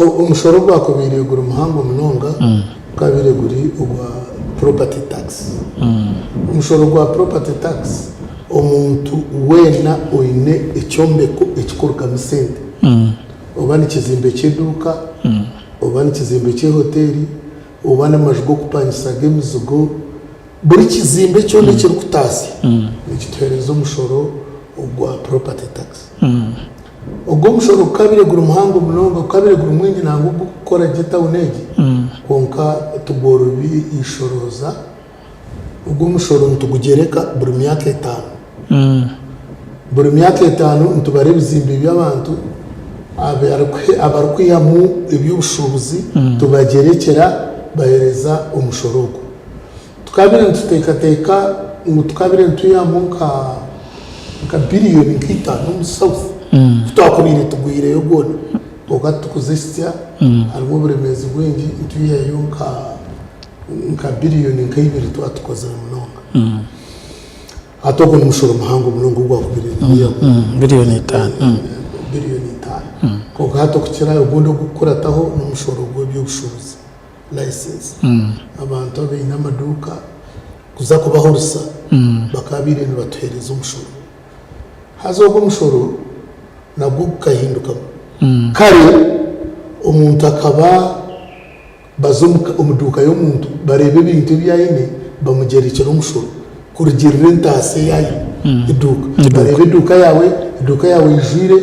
Omushoro ogwakubaire guri muhango munonga gukabaire guri ogwa property tax. Omushoro gwa property tax omuntu weena oine ekyombeko ekikurugamu sente, oba nikizimbe ky'eduuka, oba nikizimbe ky'ehoteeri, oba n'amaju g'okupangisa g'emizigo, buri kizimbe kyona ekirikutaasya nikituheereza omushoro ogwa property tax. Ogwo omushoro gukabaire guri muhango munonga, gukabaire guri mwingi nangwa ogw'okukora gye tawuni egi, kwonka tigworobi ishorooza. Ogwo omushoro nitugugyereka buri myaka etaano. Buri myaka etaano nitubara ebizimbe by'abantu abarikwihamu eby'obushuubuzi tubagyerekyera baheereza omushoro ogwo. Tukabaire nituteekateeka ngu tukabaire nitwihamu nka nka biriyoni nka itaano omu South ku twakubaire tugwireyo gwona kwonka titukuzihitsya harimu oburemeezi bwingi nitwihayo nka nka biriyoni nka ibiri twaba tukozire munonga. Hati ogwo n'omushoro muhango munonga ogwakubaire nigwihamu Biriyoni itaano. Biriyoni itaano. Kwonka hati okukirayo ogundi ogurikukurataho n'omushoro gw'eby'obushuubuzi. License. Abantu abaine amaduuka kuza kubahurisa bakaabaire nibatuheereza omushoro. Haza ogwo omushoro nagwo gukahindukamu. Kare omuntu akaba baza omu duuka y'omuntu bareeba ebintu ebi aine bamugyerekyera omushoro kurugiirira entaasa ei aine eduuka. Bareeba eduuka yaawe, eduuka yaawe eijwire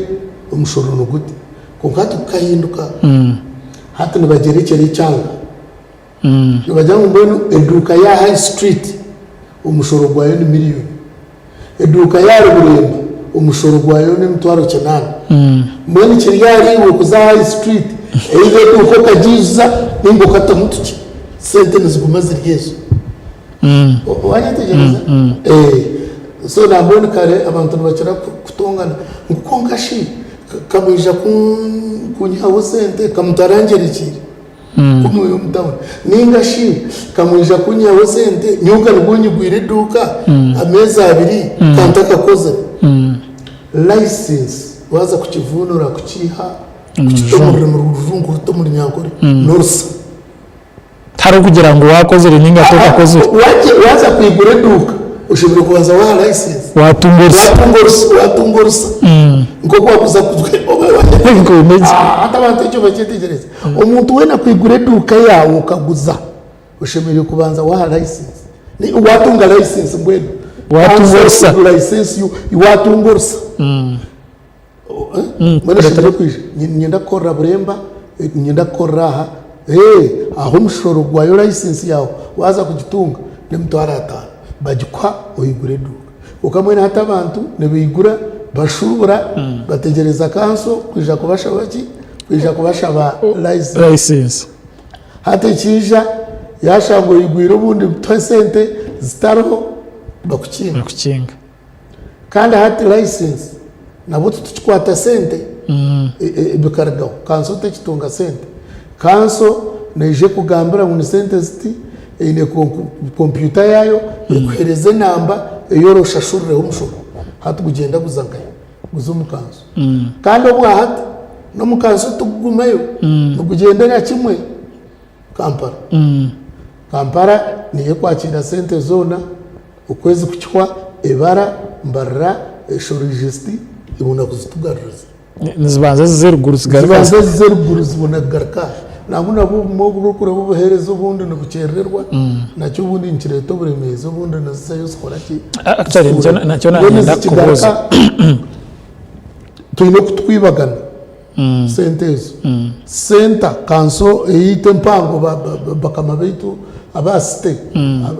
omushoro niguta. Kwonka hati gukahinduka. Hati nibagyerekyera ekyanga. Nibagira ngu mbwenu eduuka ya High Street omushoro gwayo ni miriyoni. Eduuka ya Ruburemba omushoro gwayo n'emitwaro kinaana. Mbwenu kiri ahariiwe kuza High Street either eduuka okagiijuza nainga okatamu tukye. Sente niziguma ziri ezo. Wanyetegyereza? So nambwenu kare abantu nibakira kutongana ngu kwonka shi Kamwija kunyihaho sente kamutwara angyerekyeire kunu omu tawuni ninga shi kamwija kunyihaho sente nyowe nka nibwo nyigwire eduuka ameezi abiri kantakakozire. License waaza kukivuunura kukiiha kukita omu rurimi rw'orujungu kuruta omu runyankore n'orusa. Tihariho kugira ngu waakozire ninga tokakozire. Waaza kwigura eduuka oshemereire kubanza waaha license. Waatunga orusa. Waatunga orusa, waatunga orusa. Nk'oku waakuza Hati abantu ekyo bakyetegyereze. Omuntu weena kwigura eduuka yaawe okaguza, oshemereire kubanza waaha license. Waatunga license mbwenu. Waatunga orusa. License you, waatunga orusa. Mbwenu oshemereire kwija, niinyenda kukorera Buremba, niinyenda kukorera aha, aho omushoro gwayo layisinsi yaawe waaza kugitunga n'emitwaro ataano, bagikuha oigura eduuka. Kwonka mbwenu hati abantu nibaigura bashuubura bategyereza kanso kwija kubashaba ki? Kwija kubashaba layisinsi. Layisinsi. Hati ekiija yaashanga oigwire obundi esente zitariho bakukinga. Bakukinga. Kandi hati license nabwo titukikwata sente bikarugaho kanso tekitunga sente. Kanso neija ekugambira ngu ni sente ziti, eine kompyuta yaayo ekuhereza enamba ei oroshashurireho omushoro. Hati gugyenda guza nkahi? Guza omu kanso. Kandi obwahati n'omu kanso tigugumayo, nigugyendera kimwe. Kampala. Kampala niyo ekwakiira sente zoona, okwezi kukihwa ebara, mbarira, eshorijisiti ebona kuzitugaruriza. Nizibanza ziza eruguru zigaruka. Zibanza ziza eruguru zibona kugaruka aha. Nangwa nabwo obumwe obu orikureeba obuheereza obundi nibukyerererwa, nakyo obundi nikireeta oburemeezi obundi nizizayo zikora ki? Actually nikyo Mbwenu nanyenda zikigaruka kukubuuza. twine oku tukwibagana. Sente ezo senta kanso eyaitu empango bakama baitu aba site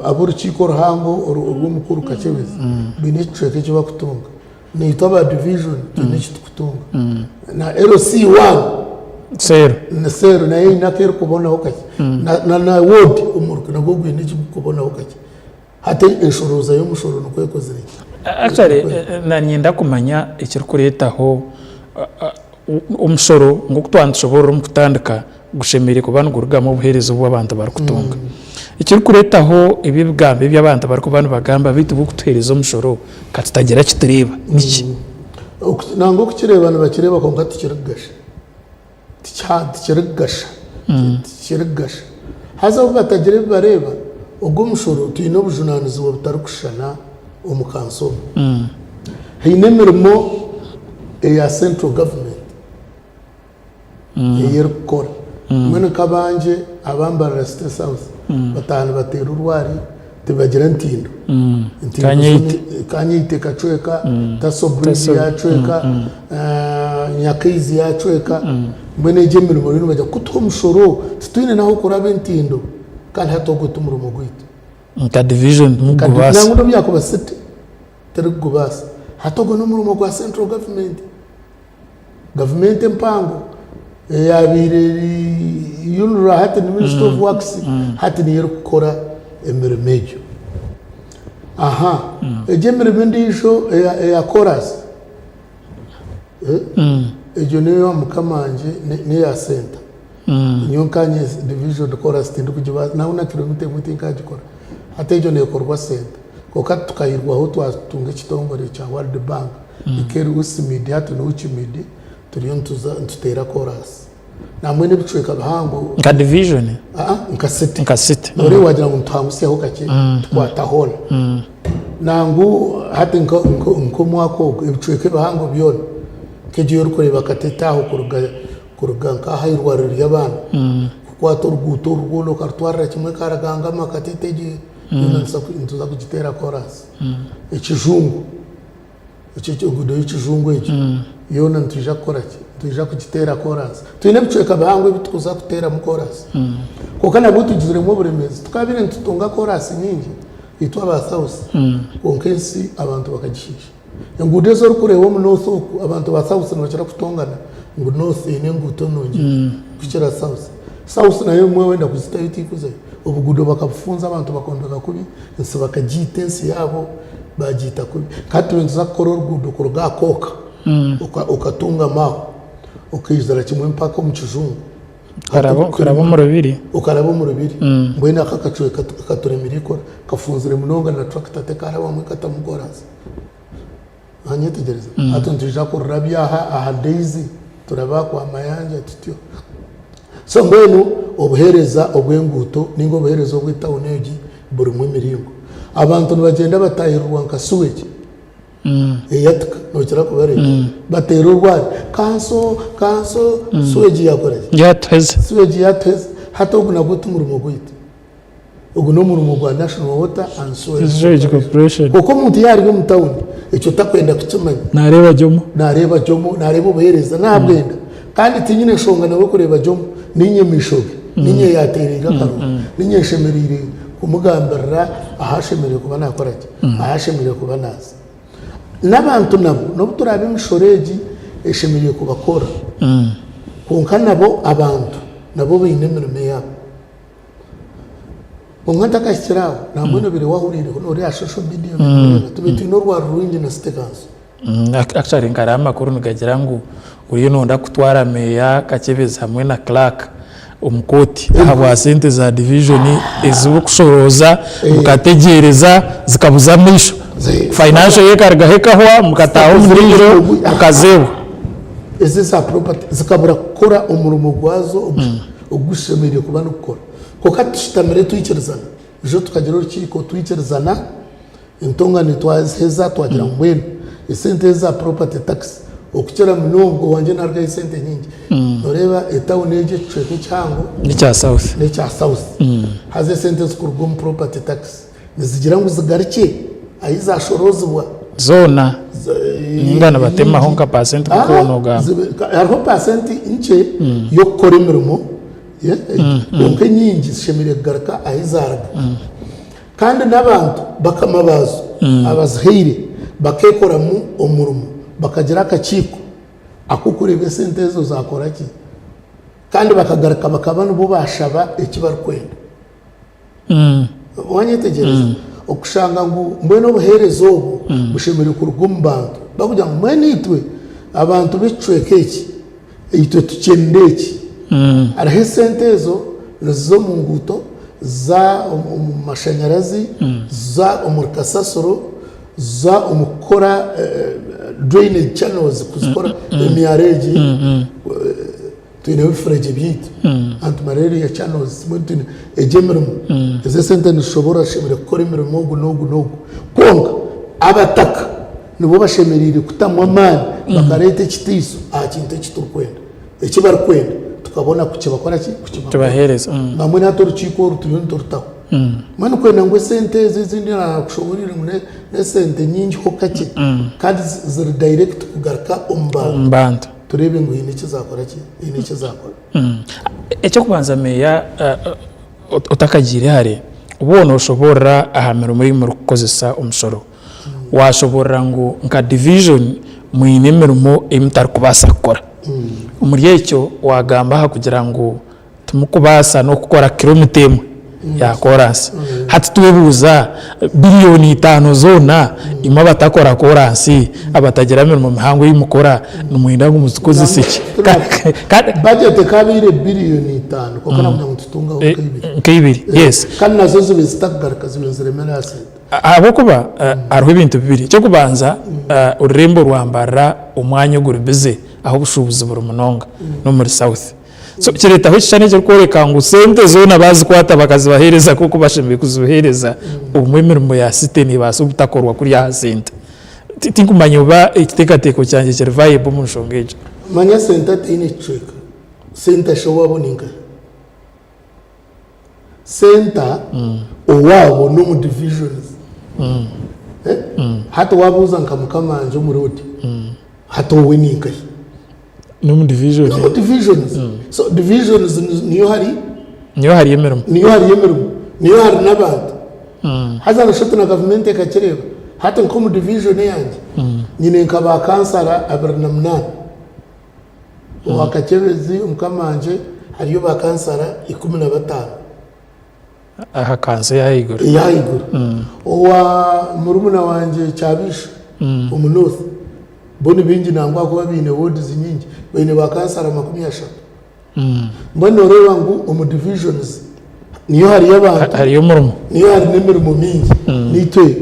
ab'orukiiko oruhango orw'omukuru Kakyebezi baine ekicweka eki bakutunga naitwe aba division twine eki tukutunga na LC one Seero. na seero nayo eine aku erikubonaho kakye na ward omuruka nagwo gwine eki gukubonaho kakye. Hati enshorooza y'omushoro nikwo ekozire ki? Actually nanyenda kumanya ekirikureetaho omushoro nk'oku twaba nitushoboorora omu kutandika gushemereire kuba nigurugamu obuheereza obu abantu barikutunga. Ekirikureetaho ebi ebigambo ebi abantu barikuba nibagamba beitu bo kutuheereza omushoro ka tutagira kitureeba niki? Nangwa okukireeba nibakireeba kwonka tikirikugasha. Tikirikugasha, tikirikugasha. Haza obu batagira ebi bareeba, ogwo omushoro twine obujunaanizibwa butarikushushana omu kanso omu. Haine emirimo eya central government ei erikukora. Mbwenu nk'abangye aba Mbarara City South bataaha nibateera orwari tibagira ntindo. Entindo Kanyeite. Kanyeite ekacweka, Taso Bridge yacweka, Nyakaizi yacweka. Mbwenu egyo emirimo bariyo nibagira kutuha omushoro titwine n'ahokuraba entindo kandi hati ogwo ti murimo gwaitu. Nka division timukugubaasa. Nangwa n'obu yaakuba city terikugubaasa. Hati ogwo n'omurimo gwa central government. Gavumenti empango eyaabaire eri UNRA hati ni Ministry of Works hati niyo erikukora emirimo egyo. Aha egyo emirimo endiijo eya koraasi egyo neya mukama wangye neya senta. Nyowe nkanye division koraasi tindikugibaasa naho na kilomita emwe tinkagikora. Hati egyo neekorwa senta. Kwonka tukahirwaho twatunga ekitongore kya World Bank Ekeri Usimidi hati ni Uchimidi turiyo nituza nituteera koraasi. Nambwenu ebicweka bihango. Nka division? Aa nka city. Nka city. Noreeba wagira ngu nituhangusyaho kakye tukwata hoona. Nangu hati nk'omwaka ogu ebicweka ebihango byona nk'egyo ei orikureeba Katete aho kuruga kuruga nk'aha eirwariro ry'abaana kukwata oruguuto oru rwona okarutwarira kimwe Karagangama Katete egyo yoona nituza kugiteera koraasi. Ekijungu. Ekyo enguudo y'ekijungu egyo yoona nitwija kukora ki? Nitwija kugiteera koraasi. Twine ebicweka bihango ebi turikuza kuteeramu koraasi. Kwonka nabwo tugiziremu oburemeezi. Tukaabaire nitutunga koraasi nyingi itwe aba South, kwonka ensi abantu bakagishiisha. Enguudo ezi orikureeba omu North oku, abantu ba South nibakira kutongana ngu North eine enguuto nungi kukira South. South nayo obumwe wenda kuzitayo tikuzayo. Obuguudo bakabufunza abantu bakombeka kubi, ensi bakagiita ensi yaabo. Baagiita kubi. Hati turiyo nituza kukora oruguudo kuruga aha Kooka okatungama aho okaizira kimwe mpaka omu kijungu. Okaraba omu Rubiri. Okaraba omu Rubiri. Mbwenu ako akacweka katuremire ikora. Kafunzire munonga na turakita tekarabamu ekatamu koraasi. Wanyetegyereza? Hati nitwija kururabya aha aha Daisy turabe aha kwa Mayanja tutyo. So mbwenu obuheereza obw'enguuto nainga obuheereza obw'etawuni egi burimu emiringo. Abantu nibagyenda bataahirirwa nka sewage eyatika nookira kubareeba bateera orwari kanso kanso sewage yaakora ki? Yaatuheza. Sewage yaatuheza. Hati ogu nagwo ti murimo gwaitu. Ogu n'omurimo gwa National Water and Sewerage Corporation. Kwonka omuntu yaaba ari omu tawuni ekyo takwenda kukimanya. Naareeba Jomo. Naareeba Jomo, naareeba obuheereza naabwenda. Kandi tinyine nshonga nawe kureeba Jomo, niinye maisho ge, niinye yaateereire akarooro, niinye nshemereire kumugambirira ahu ashemereire kuba naakora ki, ahu ashemereire kuba naaza. N'abantu nabo n'obu turaabe emishoro egi eshemereire kubakora, kwonka nabo abantu nabo baine emirimo eyaabo. Kwonka ntakahikire aho, nambwenu obaire wahuriireho nori aha social media obireeba, tubaire twine orwari rwingi na City Council. Actually nkariho amakuru nigagira ngu oriyo noyenda kutwara meeya Kakyebezi hamwe na Clark omu kooti ahabwa sente za division ezi orikushorooza mukategyereza zikabuza amaisho. Financial year ekarugaho ekahwa mukataaha omu ndiijo mukazeebwa. Ezi eza property zikabura kukora omurimo gwazo ogushemereire kuba nigukora. Kwonka tushutamire twikirizana, ijo tukagira orukiiko twikirizana, entongane twaziheza twagira ngu mbwenu esente ezi eza property tax okukira munonga owangye niharugayo esente nyingi. Noreeba etawuni egi ekicweka ekihango N'ekya South. n'ekya South. Haza esente ezikuruga omu property tax nizigira ngu zigarukye ahi zashoroozibwa. Zoona ninga nibatemaho nka pasenti nk'oku noogamba. Hariho pasenti nkye y'okukora emirimo kwonka enyingi zishemereire kugaruka ahi zaaruga. Kandi n'abantu bakama baazo abazihaire bakeekoramu omurimo bakagira akakiiko ak'okureeba esente ezo zaakora ki kandi bakagaruka bakaba nibo baashaba eki barikwenda. Wanyetegyereza? Okushanga ngu mbwenu obuheereza obu bushemereire kuruga omu bantu barikugira ngu mbwenu itwe abantu b'ekicweka eki itwe tukyenire eki. Hariho esente ezo niziza omu nguuto, ziza omu mashanyarazi, ziza omuri kasasiro, ziza omu kukora drainage channels kuzikora emyaro egi. Twineho ebifuregye byaitu, anti malaria channels, mbwenu twine egyo emirimo. Ezo esente nizishoboora zishemereire kukora emirimo ogu n'ogu n'ogu. Kwonka abataka nibo bashemereire kutamu amaani bakareeta ekitiiso aha kintu eki turikwenda, eki barikwenda tukabona kukibakora ki? Kukibakora. Kukibaheereza. Mbwenu hati orukiiko oru turiyo niturutaho. Mbwenu kwenda ngu esente ezi ezindi naakushoboreire ngu n'esente nyingiho kakye kandi ziri direct kugaruka omu bantu. Omu bantu. Tureebe ngu haine eki zaakora ki? Haine eki zaakora. Eky'okubanza Meeya otakagiire hare, obu nooshoboorora aha mirimo ei murikukozesa omushoro, waashoboorora ngu nka division mwine emirimo ei mutarikubaasa kukora. Omuri ekyo waagamba aha kugira ngu Timukubaasa n'okukora kilomita emwe ya koransi. Hati twebuuza, biriyoni itaano zoona, imwe abatakora koransi, abatagira mirimo mihango ei mukora, nimwenda ngu muzikozese ki? Budget ekabaire biriyoni itaano kwonka nakugira ngu nitutungaho nk'eibiri. Nk'eibiri, yes. Kandi nazo zibe zitakugaruka zibe niziremera aha sente. Ahabw'okuba hariho ebintu bibiri. Eky'okubanza, orurembo rwa Mbarara omwanya oguri busy ahu obushuubuzi buri munonga n'omuri South. So kireetaho ekishushani ekirikworeka ngu sente zoona baazikwata bakazibaheereza nk'oku bashemereire kuzibaheereza, obumwe emirimo ya city neebaasa obutakorwa kuriya aha sente. Tinkumanya oba ekiteekateeko kyangye kiri viable omu nshonga egyo. Manya sente teine kicweka. Sente shi owaabo ni nkahi? Senta owaabo n'omu divisions. Hati waabuuza nka mukamangye omu road, hati owe ni nkahi? N'omu division. N'omu divisions. So divisions niyo hari. Niyo hari emirimo. Niyo hari emirimo. Niyo hari n'abantu. Haza noshusha oti na gavumenti ekakireeba. Hati nk'omu division eyangye, nyine nka ba kansara 28. Owa Kakyebezi, omu Kamangye hariyo ba kansara 15. Aha kanso ey'ahaiguru. Ey'ahaiguru. Owa murumuna wangye Kyabisha omu North, bo ni baingi nangwa ahakuba baine wards nyingi, baine ba kansara 30. Mbwenu nooreeba ngu omu divisions niyo hariyo abantu. Hariyo omurimo. Niyo hari n'emirimo mingi. Naitwe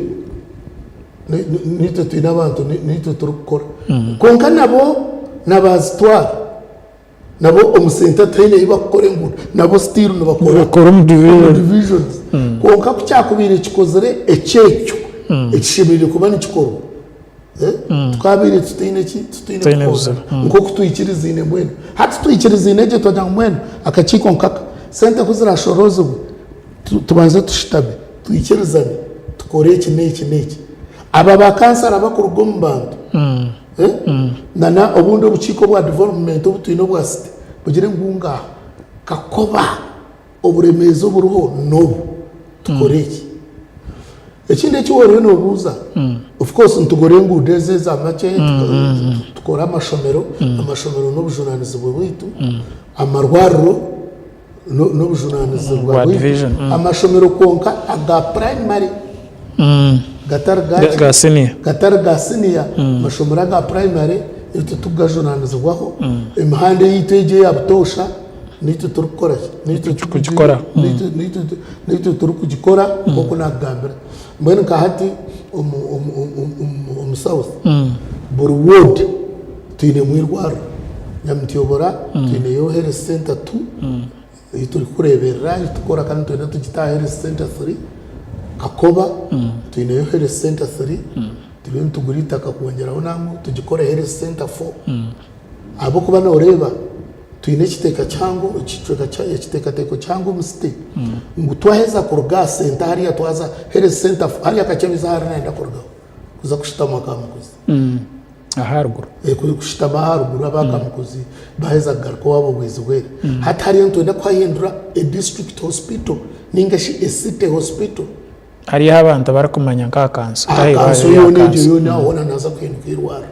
naitwe twine abantu naitwe turikukora. Kwonka nabo nabazitwara nabo omu senta tihaine ahu barikukora enguudo nabo still nibakora Nibakora omu omu divisions. Kwonka ku kyakubaire kikozire ekyekyo ekishemereire kuba nikikorwa Tukabaire tutaine ki? Tutaine Tutaine kuhondana. buzibu. Nk'oku twikirizaine mbwenu. Hati twikirizaine gye twagira ngu mbwenu akakiiko nkaka, sente ku ziraashoroozibwe, tubanze tushutame, twikirizane, tukore eki n'eki n'eki. Aba ba kansara abarikuruga omu bantu, na obundi obukiiko obwa development obu twine obwa city, bugire ngu ngaaha, kakoba Oburemeezi oburiho n'obu, tukore eki. Ekindi eki waaba oriyo noobuuza, of course nitugora enguudo ezi eza makye, tukore amashomero, amashomero n'obujunaanizibwa bwaitu, amarwariro n'obujunaanizibwa Bwa bwaitu, division. Amashomero kwonka aga primary gatari gaki? Ga senior. Gatari ga senior, amashomero aga primary itwe tikugajunaanizibwaho, emihanda eyaitu egi eya butoosha, Naitwe turikukora ki? Naitwe Kugikora. Naitwe naitwe naitwe turikugikora nk'oku naakugambira. Mbwenu nka hati omu omu omu omu omu South, buri ward twinemu eirwariro. Nyamityobora twineyo Health Centre two ei turikureeberera, ei turikukora kandi nitwenda tugite aha Health Centre three. Kakoba twineyo Health Centre three, turiyo nitugura eitaka kwongyeraho nangwa tugikore Health Centre four. Ahabw'okuba nooreeba twine ekiteeka kihango, ekicweka kya ekiteekateeko kihango omu city ngu twaheza kuruga aha centre hariya twaza health centre hariya Kakyebezi ahari nayenda kurugaho kuza kushutama Kamukuzi. Aharuguru. Kushutama aharuguru aba Kamukuzi baheza kugaruka owaabo Bwizibwera. Hati hariya nitwenda kuhahindura a district hospital ninga shi a city hospital. Hariyo abantu abarikumanya nk'aha kanso. Aha kanso yoona egyo yoona aho hoona nihaza kuhinduka eirwariro.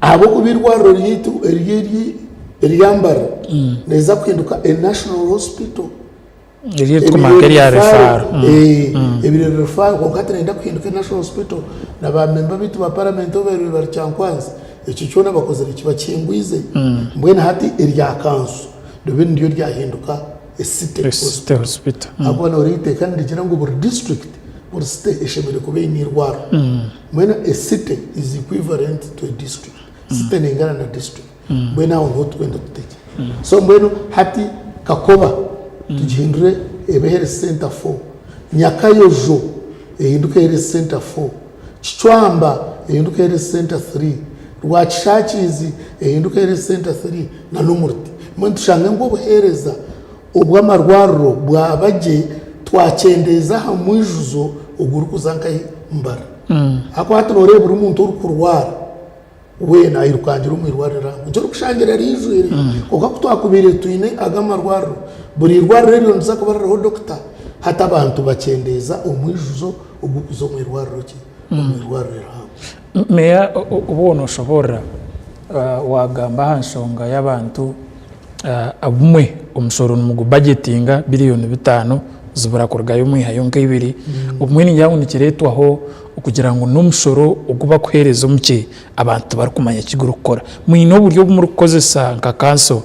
Ahabw'okuba eirwariro ryaitu eri eri erya Mbarara niriza kuhinduka a national hospital. Eri eririkumanywa nk'erya referral. Ebiri referral kwonka hati nirenda kuhinduka a national hospital na ba memba baitu ba paramenti obu baabaire bari Kyankwanzi ekyo kyona bakozire ki? Bakihingwize. Mbwenu hati erya kanso ribe niryo ryahinduka a city City hospital. Ahabw'okuba nooreeba eiteeka nirigira ngu buri district, buri city eshemereire kuba eine eirwariro. Mbwenu a city is equivalent to a district. City neingana na district. Mbwenu aho niho turikwenda tutekye. So mbwenu hati Kakoba tugihindure ebe Health Centre 4, Nyakayojo ehinduke Health Centre 4, Kicwamba ehinduke Health Centre 3, Rwakishakiizi ehinduke Health Centre 3 na n'Omuruti. Mbwenu tushange ngu obuheereza obw'amarwariro bwaba gye twakyendeeza aha mwijuzo ogurikuza nkahi Mbarara. Ahakuba hati nooreeba buri muntu orikurwara weena airukangira omu irwariro rihango. Nikyo orikushangira riijwire. Kwonka ku twakubaire twine aga amarwariro, buri irwariro eryo niriza kuba ririho dokita, hati abantu bakyendeeza omwijuzo ogw'okuza omu irwariro ki? Omu irwariro erihango. Meeya obu noshoboorora waagamba aha nshonga y'abantu abumwe omushoro nimugubajetinga biriyoni bitaano zibura kurugayo mwihayo nk'eibiri, obumwe ningira ngu nikireetwaho okugira ngu n'omushoro ogu barikuheereza omukye abantu tibarikumanya eki gurikukora. Mwine oburyo obu murikukozesa nka kanso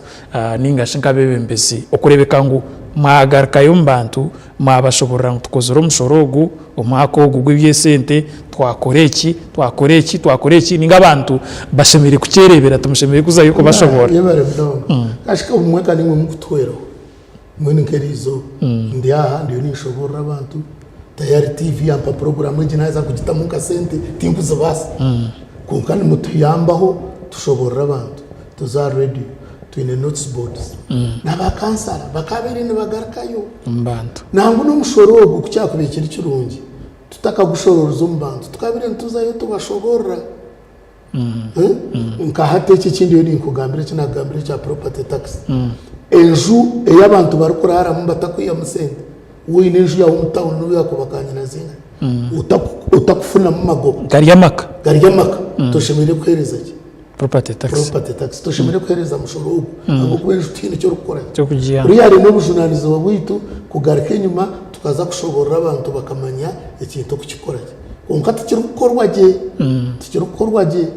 ninga shi nk'abeebembezi okureebeka ngu mwagarukayo omu bantu mwabashoboorora ngu tukozire omushoro ogu omwaka ogu gw'eby'esente twakora eki, twakora eki, twakora eki ninga abantu bashemereire kukyereebera timushemereire kuzayo kubashoboorora. Yebare munonga. Kashika obumwe ka nimwe mukutuhweraho. Mbwenu nk'eriizooba ndi aha ndiyo ninshoboorora abantu, tayari TV yampa puroguraamu egi naaza kugitamu nka sente tinkuzibaasa. Kwonka nimutuyambaho tushoboorora abantu, tuza aha reediyo, twine notice boards. Na baakansara bakaabaire nibagarukayo. Omu bantu. Nangwa n'omushoro ogu ku kyakubaire kiri kirungi tutakagushorooreza omu bantu, tukaabaire nituzayo tubashoboorora. Nka hati eki eki ndiyo ninkugambira eki naakugambira ekya property tax, enju ei abantu barikuraaramu batakwihamu sente, waaba oine enju yaawe omu tawuni n'obu yaakuba kanyina zingahi, otakufunamu magoba. Gari amaka. Gari amaka, toshemereire kuheereza ki? Property tax. Property tax. Toshemereire kuheereza mushoro ogwo ahabw'okuba enju tihaine eki orikukora gye. Ky'okugihamu. Buriya harimu obujunaanizibwa bwaitu kugaruka enyima tukaza kushoboorora abantu bakamanya ekintu oku kirikukora gye. Kwonka tikirikukorwa gye, tikirikukorwa gye.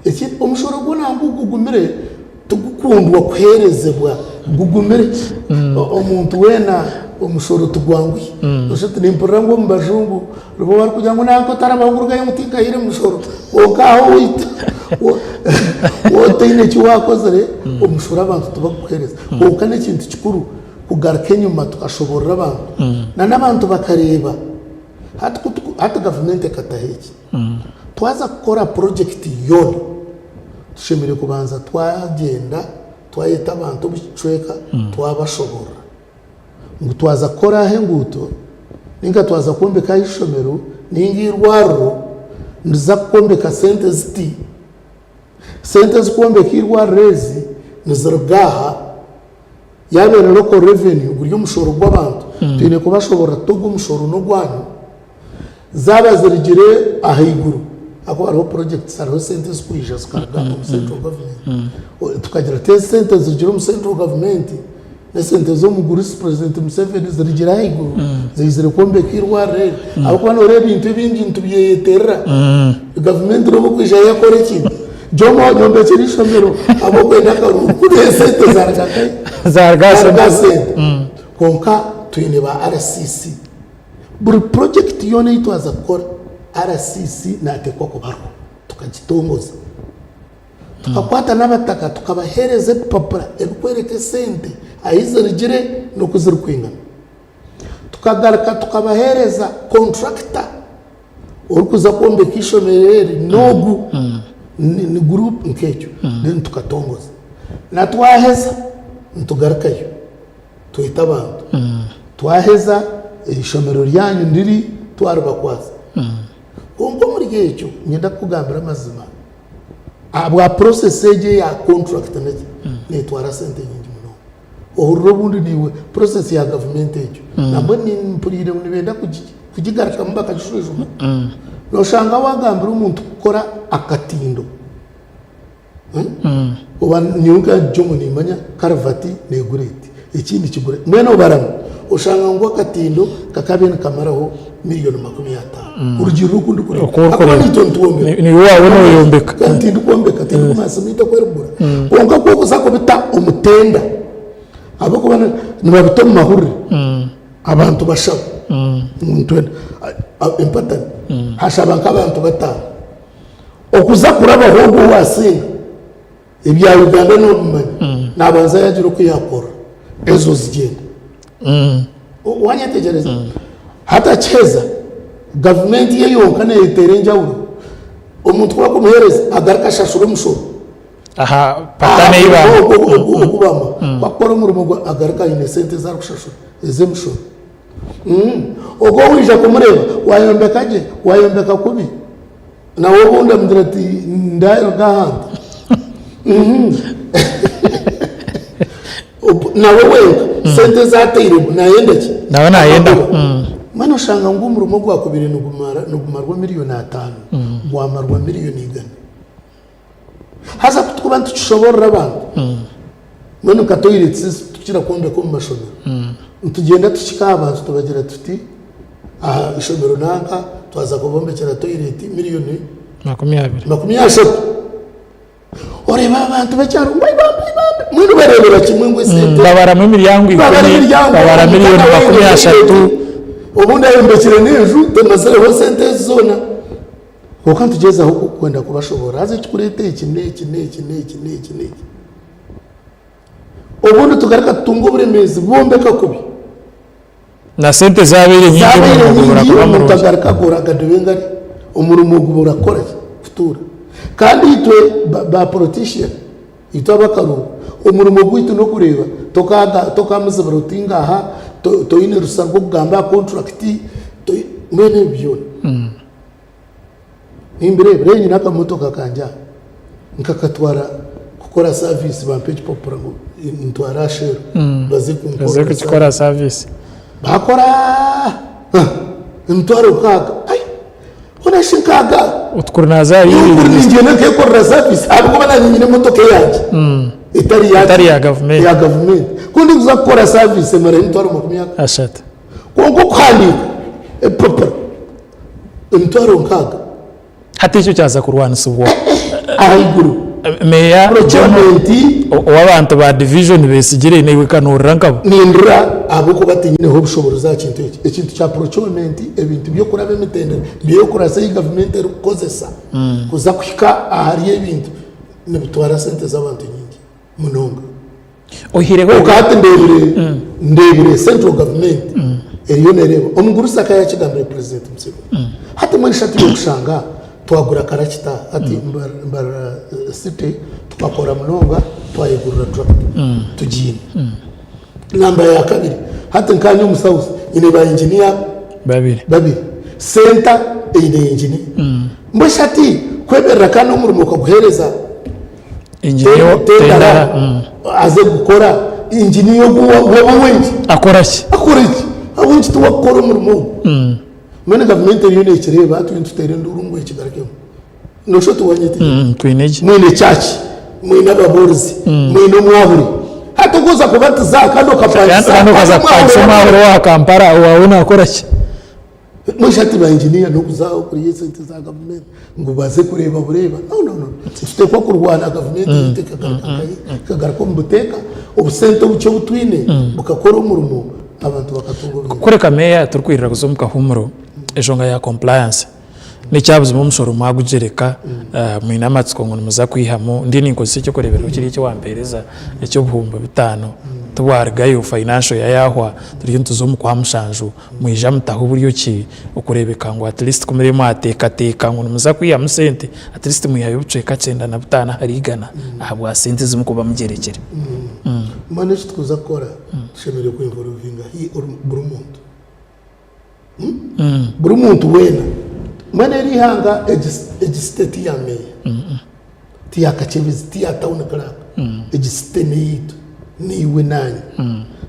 Ekindi omushoro gwo nangwa gugumire tigukundwa kuheerezebwa, gugumire. Omuntu weena omushoro tigwanguhi. Noshusha oti nimpurira ngu omu bajungu nibo barikugira ngu nanka otarabaho ngu rugayo ngu tinkahaire mushoro. Kwonka aha owaitu waaba otaine eki waakozire, omushoro abantu tibakuguheereza. Kwonka n'ekintu kikuru kugaruka enyima tukashoboorora abantu n'abantu bakareeba. Hati ku tuku hati gavumenti ekataho eki, twaza kukora purojekiti yoona, tushemereire kubanza twagyenda twayeta abantu omu kicweka twabashoboorora ngu twaza kukora aha enguuto ninga twaza kwombeka aha ishomero ninga eirwariro nituza kwombeka sente ziti, sente ezikwombeka eirwariro ezi niziruga aha. Yaaba eri local revenue guri omushoro gw'abantu, twine kubashoborora tuti ogu omushoro n'ogwanyu. Zaaba zirugire ahaiguru ahakuba hariho projects hariho esente ezirikwija zikaruga omu central government. Tukagira tuti ezi sente zirugire omu central government n'esente z'omugurusi president Museveni zirugire ahaiguru ziizire kwombeka eirwariro eri. Ahabw'okuba nooreeba ebintu ebingi nitubyeyeterera. Gavumenti n'obu erikwija yakora ekintu, Jomo nyombekyera eishomero ahabw'okwenda akaruru kunu esente zaruga nkahi? Zaruga aha Zaruga aha sente. sente. Kwonka twine ba RCC. Buri purojekiti yoona ei twaza kukora, RCC naateekwa kuba ariho tukagitongoza. Tukakwata n'abataka tukabaheereza ebipapura ebikworeka esente ahi zirugire n'oku zirikwingana. Tukagaruka tukabaheereza kontrakita orikuza kwombeka eishomero eri n'ogu ni group nk'ekyo then tukatongoza. Na twaheza nitugarukayo tweta abantu twaheza eishomero ryanyu ndiri twaribakwatsa. Kwonka omuri ekyo niinyenda kukugambira amazima ahabwa process egi eya contract naki neetwara sente nyingi munonga. Ohurire obundi naiwe process ya gavumenti egyo nabwo mpuriire ngu nibenda kugigarukamu bakagishwijuma. Noshanga wagambira omuntu kukora akatindo oba nyowe nka Jomo nimanya karuvati negura eti, ekindi kigura eti, mbwenu obaramu oshanga ngu akatindo kakabaire nikamaraho miriyoni 50 kurugiirira oku ndikureeba. Oku orikureeba. Ahakuba naitwe nitwombeka. Niiwe waawe noyombeka. Kandi tindikwombeka, tindikumanya siminti oku erikugura. Kwonka ku orikuza kubita omu tenda, ahabw'okuba nibabita omu mahurire, abantu bashaba ngu nitwenda empatani, hashaba nk'abantu bataano. Okuza kurabaho ogwo owaasinga. Ebya Uganda nobimanya, nabanza yagira oku yakora ezo zigyenda. Wanyetegyereza? Hati akiheza, gavumenti ye yonka neyeteera enjawulo. Omuntu ku bakumuheereza agaruka ashashura omushoro. Aha patana ei bamuha. Ogu bamuha. Ku akukora omurimo gwe agaruka aine sente ezi arikushashura ez'emishoro. Ogwo owaija kumureeba wayombeka gye, wayombeka kubi, nawe obundi amugira ati ndaruga ahantu. Nawe wenka sente ezi atairemu nayenda ki? Nawe nayenda. Mbwenu oshanga ngu omurimo ogwakubaire nigumarwa miriyoni atano gwamarwa miriyoni igana. Haza ku turikuba nitukishoboorora abantu, mbwenu nka toiletsi ezi turikukira kwombeka omu mashomero, nitugyenda tuhika aha bantu tubagira tuti, aha ishomero nanka twaza kubombekyera toilet miriyoni 20. Oreeba abantu b'ekyaro ngu bambi bambi, mbwenu bareebera kimwe ngu esente. Babaramu emiryango 10, babara miriyoni 30. Obundi ayombekire n'enju temazireho sente ezi zoona. Kwonka nitugyezaho kwenda kubashoboorora haza ekirikureeta eki n'eki n'eki n'eki n'eki n'eki. Obundi tugaruka tutunga oburemeezi bombeka kubi. Na sente zabaire nyingi Zabaire omurimo gubura nyingi kuba omuntu murungi. agaruka agora agaduba engari omurimo gubura kukora ki? Kutuura. Kandi itwe ba, ba politician itwe ab'akaruru omurimo gwaitu n'okureeba tokaga tokamuzibira oti ngaha to, toine rusa rw'okugamba aha contract toi mbwenu ebyo byona. Nimbireeba, reero nyine akamotoka kangye aha, nkakatwara kukora service bampa ekipapura ngu ntware aha Shell baze Baze kunkorera service. kukikora service. Baakora emitwaro nkaaga, ai hoona shi nkaaga? Oti kuri naaza ahari Nyowe kuri ibiri. ningyenda nkekorera service ahabw'okuba naanye nyine emotoka eyangye etari Etari ya gavumenti. ya gavumenti. Ku ndikuza kukora service emarayo emitwaro 30. Kwonka okuhandiika ebipapura emitwaro nkaaga. Hati ekyo kyaza kurwanisibwa Ahaiguru. Meeya Procurement. Ow'abantu ba division besigire naiwe kanoorera nkabo. Nindira ahabw'okuba tinyineho obushoboorozi aha kintu eki. Ekintu kya procurement ebintu by'okuraba emitendera bureaucracy ei gavumenti erikukozesa kuza kuhika ahari ebintu nibitwara sente z'abantu nyingi munonga. Oihireho Kwonka hati ndeebire ndeebire central government eriyo nereeba. Omugurusi akaba yakigambire president Museveni. Hati mbwenu shi hati yokushanga twagura karakita hati Mbarara city tukakora munonga twayegurira tractor tugiine. Namba ya kabiri hati nkanye omu south nyine ba engineer Babiri. babiri. Center eine engineer. Mbwenu shi hati kwemerera kandi omurimo okaguhereza Engineer Tendara aze kukora engineer ogu waba owenki? Akora ki? Akora ki? Ahabw'enki tiwakukora omurimo ogu? Mbwenu gavumenti eriyo nekireeba hati nituteera enduuru ngu ekigarukemu. Noshusha oti wanyetegyereza. Twine gye. Mwine church, mwine ababuurizi, mwine omwahuri. Hati ogu oza kubatiza kandi okapangisa Kandi okaza kupangisa omwahuri owa Kampala owaawe nakora ki? Mbwenu hati ba engineer n'okuza kurya esente za gavumenti ngu baze kureeba bureeba no no no nituteekwa kurwana gavumenti yaitu ekagaruka nkahi ekagaruka omu buteeka obusente obukye obu twine bukakora omurimo abantu bakatunga obuyambi. Kureka meeya turikwirira kuza omu kahuumuro enshonga ya compliance n'ekyabuzima omushoro mwagugyereka mwine amatsiko ngu nimuza kwihamu ndiyo ninkozesa eky'okureeberaho kiri eki wampeereza eky'obuhumbi butaano tibwarugayo financial year yaahwa turiyo nituza omu kwamushanju Mwija mutaho buryo ki okureebeka ngu at least ku muriyo mwateekateeka ngu nimuza kwihamu sente, at least mwihayo obucweka 95 ahari igana ahabwa sente ezi murikuba mugyerekire. Mbwenu eki turikuza kukora, tushemereire ku involvinga buri muntu. Buri muntu weena. Mbwenu eri ihanga egi site ti ya meeya, ti ya Kakyebezi, ti ya tawuni clerk, egi site n'eyaitu, naiwe naanye.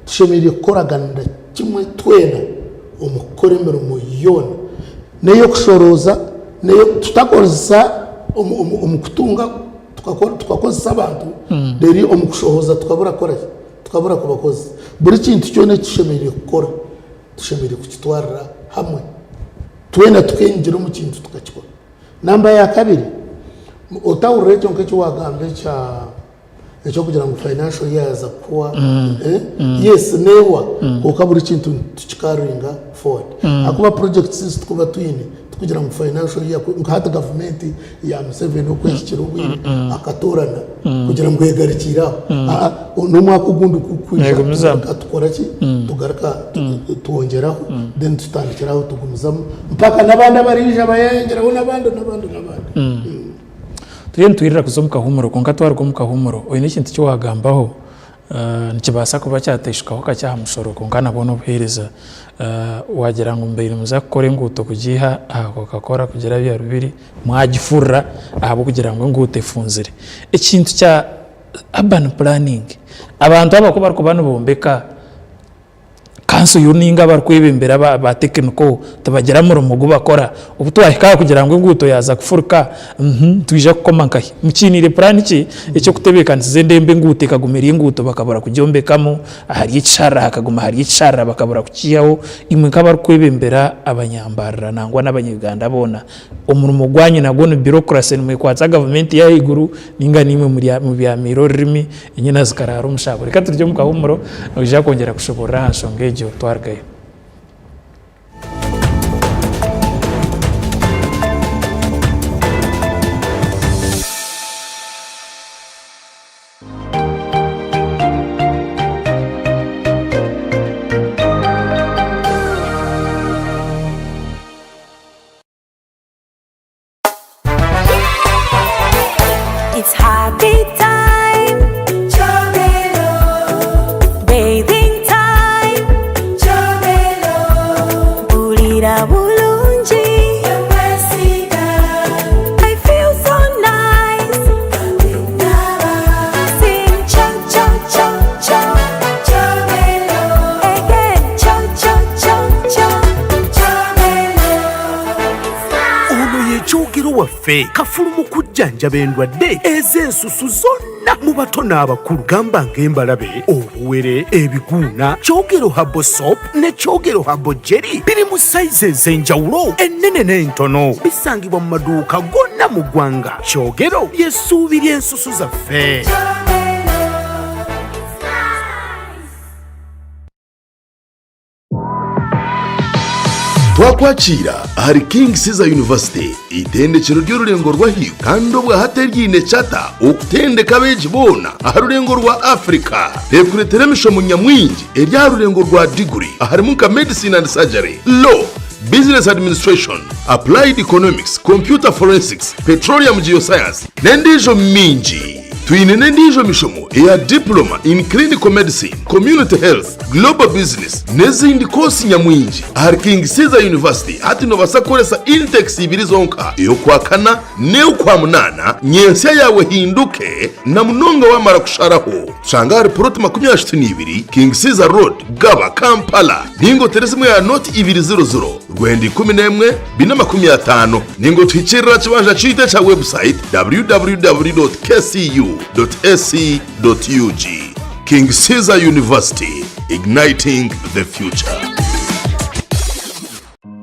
Tushemereire kukoraganira kimwe twena omu kukora emirimo yoona, n'ey'okushorooza, n'eyo tutakozesa omu kutunga tukakozesa abantu, reero omu kushohoza tukabura kukora ki? Tukabura kubakozesa. Buri kintu kyona eki tushemereire kukora, tushemereire kukitwarira hamwe. Twena tukenyingira omu kintu tukakikora. Namba ya kabiri, otahurira ekyo nk'eki waagamba ekya ekyokugira ngu financial year yaaza kuhwa, yes neehwa kwonka buri kintu nitukikaringa forward ahakuba projects ezi turikuba twine. Tikugira ngu financial year nka hati gavumenti ya Museveni oku ehikire obwire akatoorana kugira ngu egarukiire aho. Aa n'omwaka ogundi ku kwija Neegumizamu. tugaruka tukora ki? Tugaruka twongyeraho then tutandikira aho tugumizamu mpaka n'abandi abariija bayeyongyeraho n'abandi n'abandi n'abandi. Turiyo nitwirira kuza omu kahuumuro kwonka twaruga omu kahuumuro oine ekintu eki waagambaho Nikibaasa kuba kyateishukaho kakye aha mushoro kwonka nabwo n'obuheereza. Waagira ngu mubaire nimuza kukora enguuto kugiiha aha Coca-Cola kugira aha Rubiri, mwagifurira ahabw'okugira ngu enguuto efunzire. Ekintu kya urban planning, abantu aba ku barikuba nibombeka, Kanso yo ninga abarikwebembera ba tekiniko tibagira murimo gu bakora. Obu twahika aha kugira ngu enguuto yaaza kufuruka, nitwija kukoma nkahi? Mukiiniire puraani ki eky'okutebeekanisiza endembo enguuto ekaguma eri enguuto bakabura kugyombekamu, ahari ekisharara hakaguma hari ekisharara bakabura kukiihaho? Imwe nk'abarikwebembera abanyambarara nangwa n'abanya-Uganda boona, omurimo gwanyu nagwo ni bureaucracy nimwekwatsa gavumenti y'ahaiguru ninga niimwe mubyamiire orurimi Enyena zikaraara omu shaabo. Reka turye omu kahuumuro, noija kwongyera kushoboorora aha nshonga egyo twarugayo. It's happy time Chomelo Bathing time Chomelo Mpurira bulungi Nkwesiga I feel so nice Sing cho cho cho cho Chomelo Again cho cho cho cho Chomelo Ono ye Kyogero waffe kafulu mu kujjanjaba endwadde ez'ensusu zonna mu bato n'abakulu gamba ng'embalabe, obuwere, ebiguuna. Kyogero Herbal Soap ne Kyogero Herbal Jelly biri mu sayizi ez'enjawulo ennene n'entono. Bisangibwa mu maduuka gonna mu ggwanga. Kyogero ly'essuubi ly'ensusu zaffe. Twakwakiira ahari King Caesar University, eitendekyero ry'orurengo rw'ahaiguru kandi obwahati eriine charter okutendeka abeegi boona aha rurengo rwa Africa. Rekureetera emishomo nyamwingi eri aha rurengo rwa diguri aharimu nka Medicine and Surgery, Law, Business Administration, Applied Economics, Computer Forensics, Petroleum Geoscience n'endiijo mingi. Twine n'endiijo mishomo eya Diploma in Clinical Medicine, Community Health, Global Business n'ezindi koosi nyamwingi. Ahari King Caesar University hati noobaasa kukoresa intakes ibiri zonka, ey'Okwakana n'ey'Okwamunaana, nyentsya yaawe ehinduke na munonga waamara kusharaho. Tushanga ahari Puroti 32, King Caesar Road, Gaba, Kampala. Ninga otere esimu ya noti ibiri ziro ziro, rwenda 11, 450. Ninga otuhikirire aha kibanja kyaitu ekya website www.kcu.ac.ug. King Caesar University, igniting the future.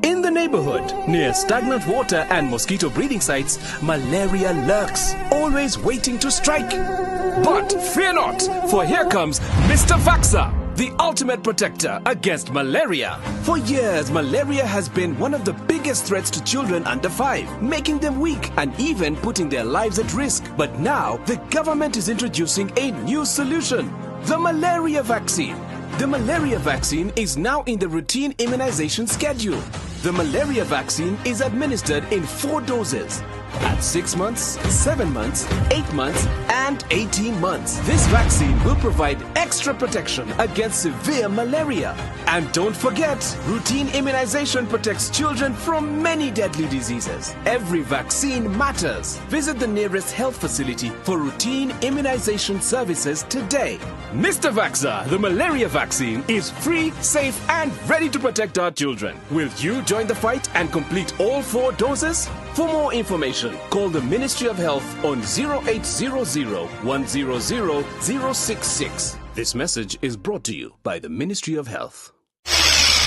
In the neighborhood, near stagnant water and mosquito breeding sites, malaria lurks, always waiting to strike. But fear not, for here comes Mr. Vaxa, the ultimate protector against malaria. For years, malaria has been one of the biggest threats to children under 5, making them weak and even putting their lives at risk. But now, the government is introducing a new solution, the malaria vaccine. The malaria vaccine is now in the routine immunization schedule. The malaria vaccine is administered in 4 doses at 6 months, 7 months, 8 months, and 18 months. This vaccine will provide extra protection against severe malaria. And don't forget, routine immunization protects children from many deadly diseases. Every vaccine matters. Visit the nearest health facility for routine immunization services today. Mr. Vaxa, the malaria vaccine, is free, safe, and ready to protect our children. Will you join the fight and complete all 4 doses? For more information, call the Ministry of Health on 0800 100 066. This message is brought to you by the Ministry of Health.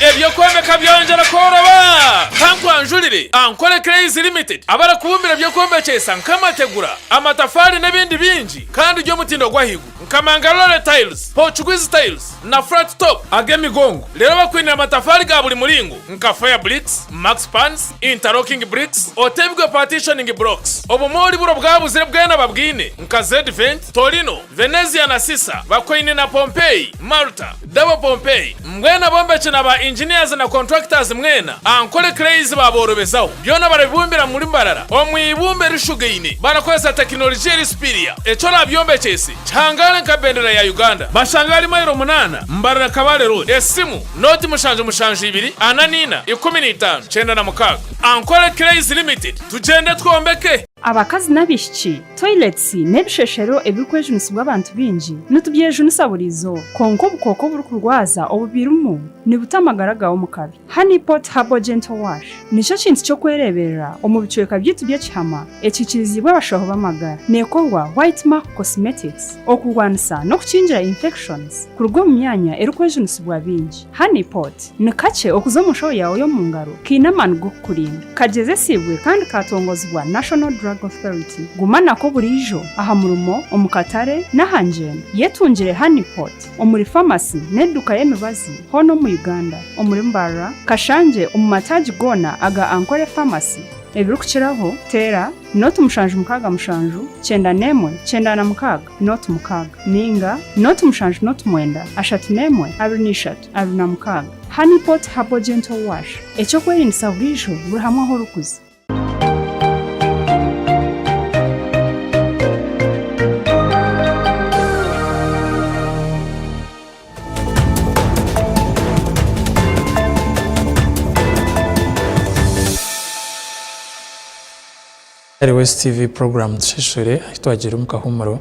Eby'okwombeka byongyera kworoba! Kankwanjurire Ankole Clays Limited abarikubumbira eby'okwombekyesa nk'amategura, amatafaari n'ebindi bingi kandi by'omutindo gw'ahaiguru. nka Mangalore Tiles, Portuguese Tiles na Flat Top ag'emigongo. Reero bakwinire amatafaari ga buri muringo nka Fire Bricks, Max Pans, Interlocking Bricks, Otebigwe Partitioning Blocks. Obumoori buri obwabuzire bwena babwine nka Zedvent, Torino, Venezia na Sisa. Bakoine na Pompeii, Malta, Double Pompeii. Mbwenu abombeki na ba engineers na contractors mwena, Ankole Clays baaborobezaho. Byona barabibumbira muri Mbarara omu ibumba erishugaine barakozesa tekinolijiya eri superior. Eki orabyombekyese kihangare nka bendera ya Uganda. Bashanga ahari mailo munaana Mbarara Kabale Road. Esimu, nooti 772 44 15 96. Ankole Clays Limited, tugyende twombeke! Abakazi n'abaishiki, toilets n'ebisheshero ebirikwejunisibwa abantu baingi nitubyejunisa buri izooba. Kwonka obukooko oburikurwaza obubirimu nibuta amagara gaawe omu kabi. Honey Pot Herbal Gentle Wash nikyo kintu ky'okwereeberera omu bicweka byaitu by'ekihama ekiikiriziibwe abashaho b'amagara. Neekorwa White Mark Cosmetics okurwanisa n'okukingira infections kuruga omu myanya erikwejunisibwa baingi. Honey Pot ni kakye okuza omu nshaho yaawe y'omu ngaro kaine amaani g'okukurinda. Kagyezesiibwe kandi kaatongozibwa National Drug Authority. Guma nako buriijo aha murimo, omu katare n'aha ngyendo. Yetungire Honey Pot omuri famasi n'eduuka y'emibazi hoona omu Uganda, omuri Mbarara, Kashangye omu mataagi goona aga Ankole Pharmacy. Ebirikukiraho, teera nooti 767 91 96 nooti 6 nainga nooti 7 nooti 9 31 23 26. Honey Pot Herbal Gentle Wash, eky'okwerindisa buriijo buri hamwe ahu orikuza. West TV program Tusheshure ahi twagiire omu kahumuro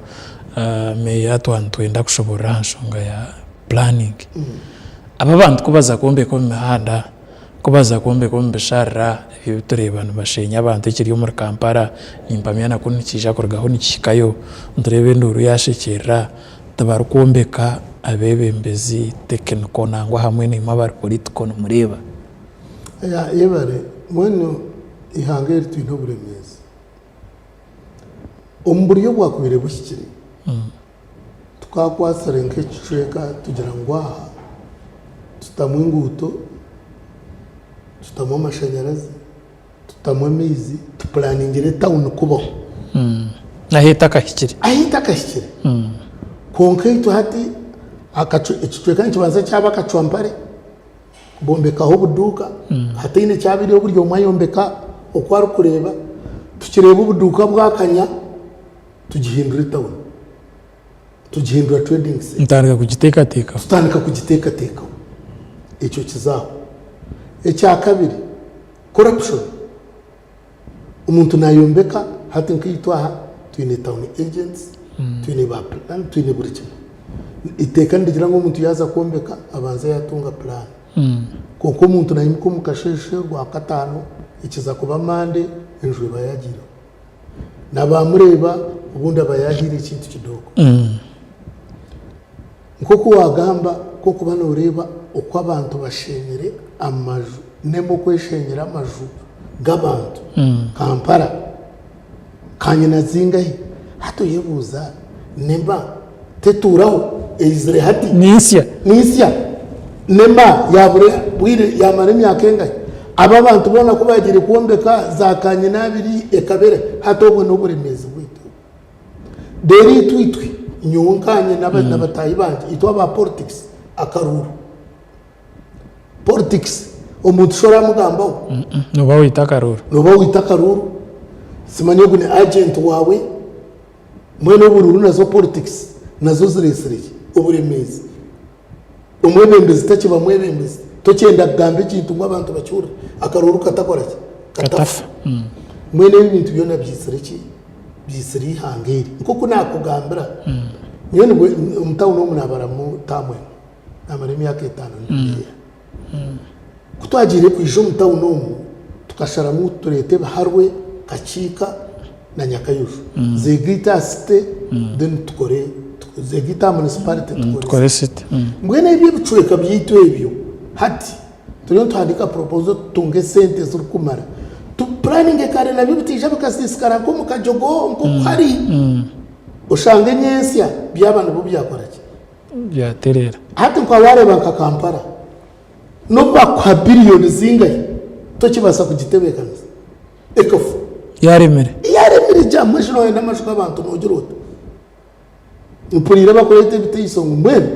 Meeya twaba nitwenda kushoboorora aha nshonga ya planning. Aba abantu ku baza kwombeka omu mihanda, ku baza kwombeka omu bisharara ebi ebi tureeba nibasheenya abantu ekiri omuri Kampala nimpamya nakwo nikiija kurugaho nikihikayo nitureeba enduuru yaashekyerera tibarikwombeka abeebembezi technical nangwa hamwe naimwe abari political nimureeba. Yebare, mbwenu eihanga eri twine oburemeezi. Omu buryo obwakubaire buhikire, tukakwatsire nk'ekicweka tugira ngu aha tutamu enguuto, tutamu amashanyarazi, tutamu amaizi, tupulaningire etawuni kubaho. Ahu etakahikire. Ahu etakahikire. Kwonka itwe hati ekicweka nikibanza kyaba akacwampare. Bombekaho obuduuka hataine ekyabaireho buri omwe ayombeka oku arikureeba, tukireeba obuduuka bwakanya tugihindura etawuni, tugihindura trading centre. Mutandika kugiteekateekaho. Tutandika kugiteekateekaho. Ekyo kiza aho. Ekyakabiri, corruption. Omuntu nayombeka hati nkaitwe aha twine town agents, twine ba plan, twine buri kimwe. Eiteeka nirigira ngu omuntu yaaza kwombeka abanze yatunga plan. Kwonka omuntu naimuka omu kasheeshe Rwakataano ekiza kuba Monday enju eba yagiireho. Nabamureeba obundi aba yagiire ekintu kidogo. Nk'oku waagamba, ku orikuba nooreeba oku abantu bashenyire amaju, n'emwe okweshenyera amaju g'abantu, Kampala, kanyina zingahi? Hati oyebuuza, NEMA tetuuraho, eizire hati? Ni nsya. Ni nsya. NEMA yaabura bwire, yaamara emyaka engahi? Abo abantu boona ku baagiire kwombeka za kanyina abiri ekabera, hati obwo n'oburemeezi bwaitu. Reero itwe itwe, nyowe nkanye na bataahi bangye, itwe aba politics, akaruuru. Politics, omuntu shi oramugambaho? Nooba waita akaruuru. Nooba waita akaruuru, simanya ogu ni agent waawe, mbwenu oburuuru nazo politics nazo zireetsire ki? Oburemeezi. Omwebembezi takiba mwebembezi, tokyenda kugamba ekintu ngu abantu bakihurire, akaruuru katakora ki? Katafa. Mbwenu ebi ebintu byona byitsire ki? Byitsire eihanga eri. Nk'oku naakugambira, nyowe nibwe omu tawuni omu naabaramu taamu emwe, naamara emyaka etaano ndi meeya. Ku twagiire kwija omu tawuni omu, tukasharamu ngu tureete Biharwe, Kakiika na Nyakayojo zeegaite aha site then tukore zeegaite aha municipality tukore site. Mbwenu ebyo ebicweka byaitu ebyo hati turiyo nituhandiika proposal tutunge esente ezirikumara tu puraninge kare nabyo bitaija bikasiisikara nk'omu kajogo nk'oku hari. Oshange nyentsya byaba nibwo byakora ki? Byatereera. Hati nka waareeba nka Kampala, n'obu baakuha biriyoni zingahi, tokibaasa kugitebeekanisa ekafa. Yaaremire. Yaaremire gye mbwenu shi nooyenda amaju g'abantu noogira ota? Mpuriire bakureeta ebiteiso ngu mbwenu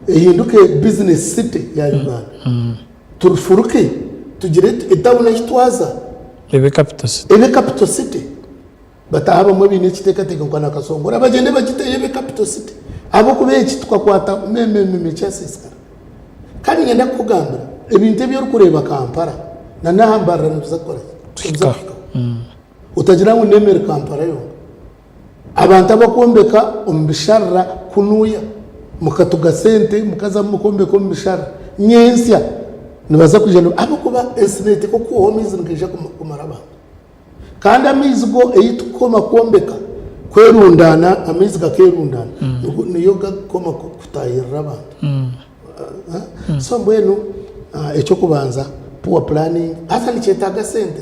ehinduke business city ya Uganda. Tufuruke tugire etawuni ahi twaza. Ebe capital city. Ebe capital city. Bataaha abamwe baine ekiteekateeko nka Nakasongola bagyende bagiteyo ebe capital city ahabw'okuba eki tukakwata memememe kyasiisikara. Kandi niinyenda kukugambira ebintu ebi orikureeba Kampala na n'aha Mbarara nibiza kukora ki? Nibiza kuhikaho. Otagira ngu n'emere Kampala yonka. Abantu abakwombeka omu bisharara kunuya mukatuga sente mukaza mukombeka omu bisharara nyentsya nibaza kwija ahabw'okuba ensi neteekwa kuhwaho amaizi nigaija kumara abantu. Kandi amaizi go ei tukukoma kwombeka kwerundaana, amaizi gakeerundaana, niyo gakukoma kutaahirira abantu. So mbwenu eky'okubanza poor planning, haza nikyetaaga sente.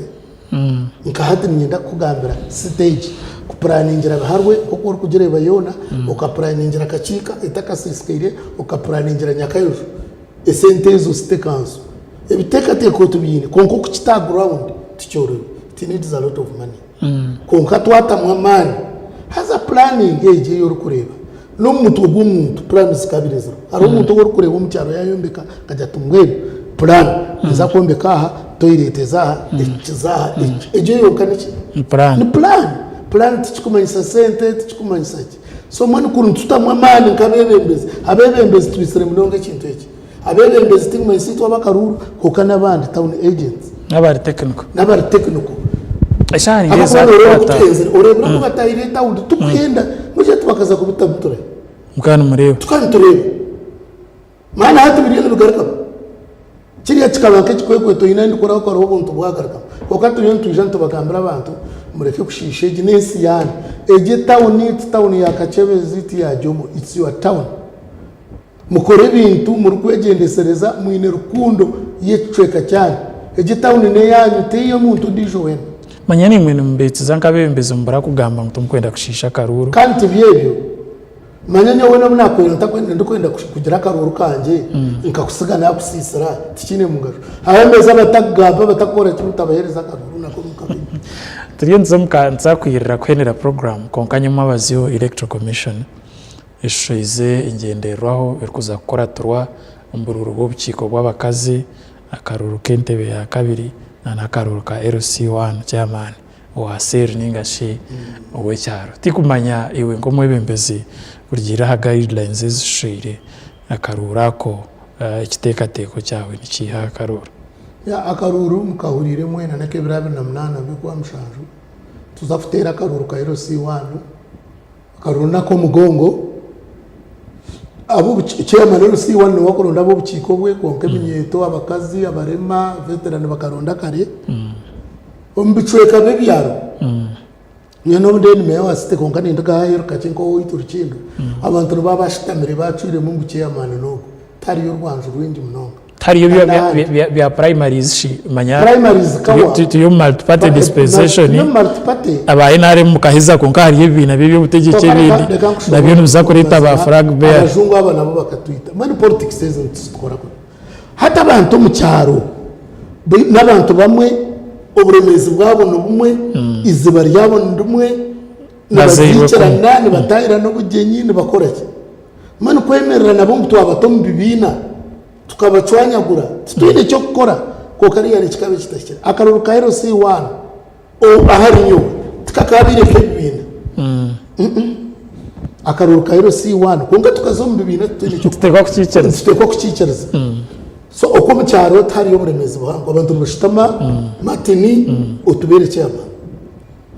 Nka hati niinyenda kukugambira siteegi, kupuraningira Biharwe nk'oku orikugireeba yoona, okapuraningira Kakiika etakasiisikaire, okapuraningira Nyakayojo, Esente ezo city council ebiteekateeko tubiine kwonka okukita aha ground tikyorobi it needs a lot of money kwonka twatamu amaani haza planning egi ei orikureeba n'omu mutwe gw'omuntu plan zikabire ziriho hariho omuntu ou orikureeba omu kyaro yayombeka akagira ati mbwenu plan ninza kwombeka aha toilet eze aha eki kize aha eki egyo yonka niki Ni plan. ni plan plan tikikumanyisa sente tikikumanyisa ki So mbwenu kuri nitutamu amaani nk'abeebembezi, abeebembezi twitsire munonga ekintu eki. Abeebembezi tikumanyisa itwe ab'akaruuru kwonka n'abandi town agents. N'abari technical. N'abari technical. Eshaaha ningira Ahabw'okuba nooreeba oku ezaatukwata. tuhenzire, oreebire oku bataahire etawuni tukuhenda, mbwenu shi bakaza kubitamu turahi? Mukaba nimureeba. Tukaba nitureeba. Maani hati biriyo nibigarukamu. Kiriya kikaba nk'ekikwekweto oine ahu ndikurahuka hariho obuntu bwagarukamu. Kwonka turiyo nitwija nitubagambira abantu mureke kushiisha egi n'ensi yaanyu. Egi etawuni ti tawuni ya Kakyebezi ti ya Jomo, it's your town. Mukore ebintu murikwegyendesereza mwine rukundo y'ekicweka kyanyu. Egi etawuni n'eyaanyu ti ey'omuntu ondiijo weena. Manya naimwe nimubeetsiza nk'abeebembezi mubura kugamba ngu timukwenda kushiisha akaruuru. Kandi tibyo ebyo. Manya nyowe n'obu naakuhwera ntakwenda ndikwenda kugira akaruuru kangye nkakusiga naakusiisira tikiine mugasho. Hariho ameezi abatakugamba abatakukora kimwe otabaheereza akaruuru nako mukabi. Turiyo nituza omu ka nituza kwirira kuhendera puroguraamu kwonka nyomwabazyo Electoral Commission eshushoize engyendererwaho erikuza kukuratirwa omu buruuru bw'obukiiko bw'abakazi, akaruuru k'entebe ya kabiri n'akaruuru ka LC one chairman. owa seeri nainga shi ow'ekyaro. Tikumanya iwe nk'omwebembezi kurugiirira aha guidelines ezishushaire akaruuru ako ekiteekateeko kyawe nikiiha aha karuuru? Ya akaruuru mukahuriire mwena n'ak'ebiro 28 by'Okwamushanju tuza kuteera akaruuru ka LC one, akaruuru n'ak'omugongo ab'obuki chairman LC one niwe akuronda ab'obukiiko bwe kwonka eminyeeto, abakazi, abarema, veteran bakaronda kare. Omu bicweka by'ebyaro, nyowe n'obu ndi meeya wa city kwonka ninduga aheeru kakye nk'owaitu Rukindo, abantu nibaba bashutamire bacwiremu ngu chairman n'ogu. Tihariyo orwanju rwingi munonga. Tihariyo Kandi ahandi. bya primaries shi manya Primaries kawa. turi omu multiparty dispensation. Turi omu multiparty. Aba NRM mukaheza kwonka hariyo ebibiina by'eby'obutegyeki ebindi nabyo nibiza kureeta ba flag bearer. Abajungu aba nabo bakatwita. Mbwenu politics ezi nituzikora kubi. Hati abantu omu kyaro n'abantu bamwe, oburemeezi bwabo ni bumwe, eiziba ryabo ni rimwe, nibaziikirana, nibataahirana obugyenyi, nibakora ki. Mbwenu kwemerera nabo ngu twabata omu bibiina tukabacwanyagura, titwine ky'okukora kwonka riyari kikaba ekitahikire. Akaruru ka LC one ahari nyowe tikakaabaire k'ebibiina. Akaruru ka LC one kwonka tukaza omu bibiina titwine ky'okukora. Nituteekwa kukiikiriza. Nituteekwa kukiikiriza. So okwo omu kyaro tihariyo oburemeezi buhango abantu nibashutama Martin otubeere chairman.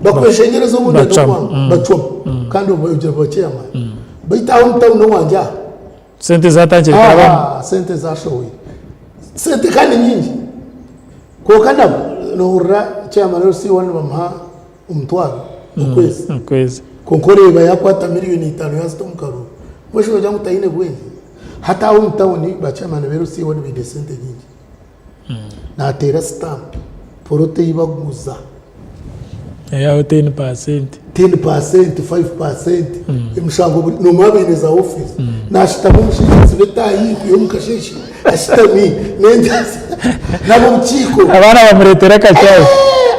Bakweshengyereza obundi Bacwamu. n'okwanga bacwamu kandi ogira ba chairman. Baitu aho omu tawuni owangye aha Sente zatangire kurabamu. Aha, sente zashohoire. Sente kandi nyingi. Kwonka nabwo nohurira chairman LC one nibamuha omutwaro okwezi. Okwezi. Kwonka oreeba yakwata miriyoni itano yazita omu karuuru. Mbwenu shi nogira ngu taine bwengye? Hati aho omu tawuni ba chairman ba LC one baine sente nyingi. Nateera sitampu, poloti ei baguza. Eyaho 10%. 10%, 5%, emishango buri noomanya baine za ofiisi. Naashutama omushaija atsiba etaayi kwiha omu kasheeshe ashutami n'enjazi n'ab'obukiiko. Abaana bamureetera akachai.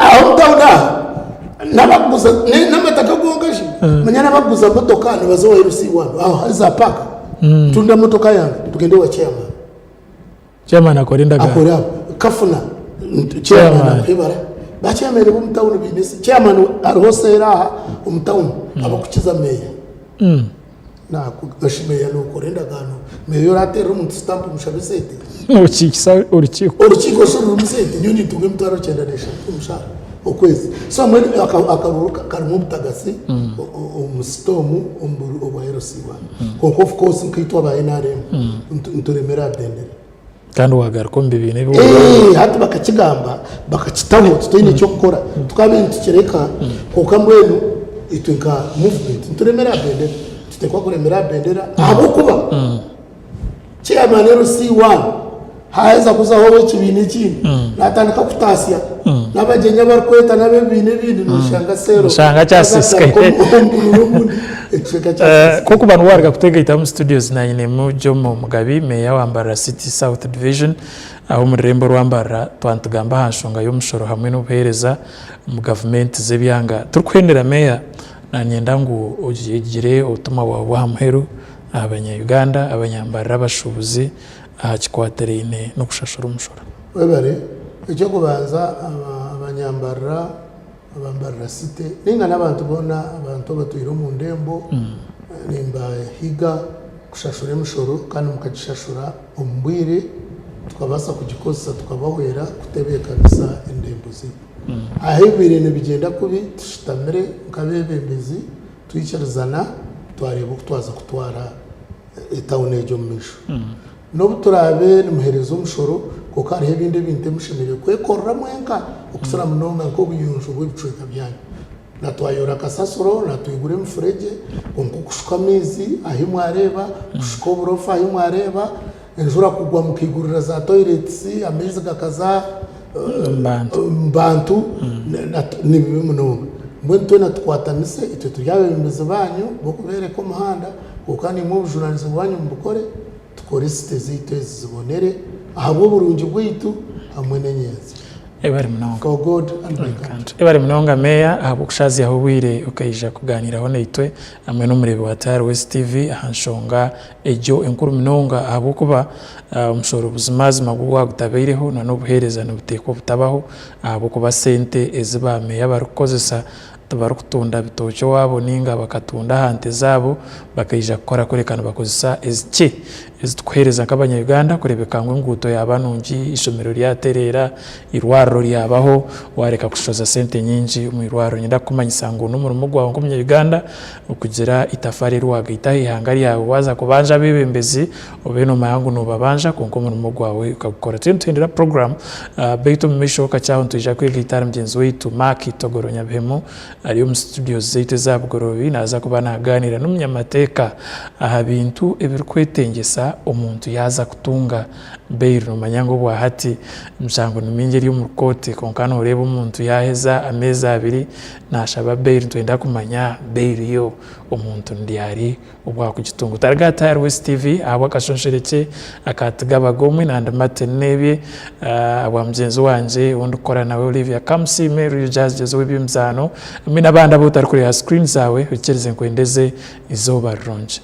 Aha omu tawuni aha n'abakuguza n'amataka gonka shi manya n'abakuguza motoka nibaza owa LC1 aho hariho za paaka ntunda motoka yange tugende owa chairman. Chairman akora endagaano. Akora aho. Kafuna chairman akuha ebara. Ba chairman b'omu tawuni baine ese. Chairman hariho seera aha omu tawuni abakukiza meeya. Nakugashi meeya nokora endagaano. Meeya orateerera omuntu sitampu omushabe esente. Nokiikisa orukiiko. Orukiiko shi rurimu sente? Nyowe nintunga emitwaro kyenda n'eshatu omushahara okwezi. So mbwenu akaruru karimu obutagasi omu site omu omu obwa LC one. Kwonka of course nkaitwe aba NRM nituremera aha bendera. Kandi wagaruka omu bibiina ebi Eeh, hati bakakigamba bakakitaho tutaine ky'okukora tukabaire nitukireka kwonka mbwenu itwe nka movement nituremera aha bendera. Nituteekwa kuremera aha bendera ahabw'okuba Chairman LC one haaheza kuzaho ow'ekibiina ekindi naatandika kutaasya n'abagyenyi abarikweta n'ab'ebibiina ebindi noshanga seero Oshanga kyasiisikaire. omu omundi ekicweka kyasiisikaire. Nk'okuba niwe waaruga kutegaita omu studios nanyinemu Jomo Mugabi, Meeya wa Mbarara City South Division aho omu rurembo orwa Mbarara twaba nitugamba aha nshonga y'omushoro hamwe n'obuheereza omu gavumenti z'ebyanga. Turikuhendera Meeya, nanyenda ngu ogire obutumwa bwawe bw'aha muheru aha banya Uganda, abanyambarira, abashuubuzi aha kikwatiraine n'okushashura omushoro. Webare. Eky'okubanza abanyambarira, abambarira city ninga n'abantu boona abantu abatwire omu ndembo nimbahiga kushashura emishoro kandi mukagishashura omu bwire tukabaasa kugikozesa tukabahwera kutebeekanisa endembo zaitu. Ahu ebibaire nibigyenda kubi tushutamire nk'abeebembezi Twikirizana twareeba oku twaza kutwara etawuni egyo omu maisho. N'obu turaabe nimuheereza omushoro, kwonka hariho ebindi ebintu ebi mushemereire kwekorera mwenka okukira munonga nk'obuyonjo bw'ebicweka byanyu. Na twayora kasasiro, na twigura emifuregye, kwonka okushuka amaizi ahi mwareeba, kushuka oburofa ahi mwareeba, enjura kugwa mukaigurira za toyiretisi amaizi gakaza omu bantu ni bibi munonga. Mbwenu twena tukwatanise, itwe turi abeebembezi baanyu b'okubeereka omuhanda, kwonka naimwe obujunaanizibwa bwanyu mubukore, tukore site zaitu ezi zibonere ahabw'oburungi bwaitu hamwe n'enyentsya. Ebare munonga. For God and my country. Ebare munonga Meeya ahabw'okushazyaho obwire okaija kugaaniiraho naitwe hamwe n'omureebi wa Tayari West TV aha nshonga egyo enkuru munonga ahabw'okuba omushoro buzimazima gwo gwaba gutabaireho na n'obuheereza nibuteekwa obutabaho ahabw'okuba sente ezi ba meeya barikukozesa tibarikutunda bitookye owaabo ninga bakatunda aha nte zaabo bakaija kukora kureka nibakozesa ezikye ezi turikuheereza nk'abanya Uganda kureebeka ngu enguuto yaaba nungi, eishomero ryatereera, eirwariro ryabaho waareka kushoza sente nyingi omu irwariro. Niinyenda kukumanyisa ngu n'omurimo gwawe nk'omunya Uganda okugira itafaari eri waagaita aha ihanga ryawe waaza kubanja abeebembezi obe noomanya ngu noobabanja kwonka omurimo gwawe okagukora. Turiyo nituhindura puroguraamu beitu omu maisho kakye aho nitwija kwegaita ahari mugyenzi waitu Mark Togoro Nyabihemu ari omu situdiyozi zaitu eza Bugoroobi naaza kuba naagaaniira n'omunyamateeka aha bintu ebirikwetengyesa omuntu yaaza kutunga bail. Noomanya ngu obwahati emishango ni mingi eri omu kooti kwonka nooreeba omuntu yaaheza ameezi abiri naashaba bail nitwenda kumanya bail yo omuntu ni ryari obu akugitunga. Otarigaata ahari West TV ahabw'akashonshorekye aka Tigabagomwe na ndi Martin Nebye ahabwa mugyenzi wangye ou ndikukora nawe Olivia Kamusiime, Real Jazz Jazz ow'eby'emizaano hamwe n'abandi abu otarikureeba aha screen zaawe oikirize nkwendeze eizooba rirungi.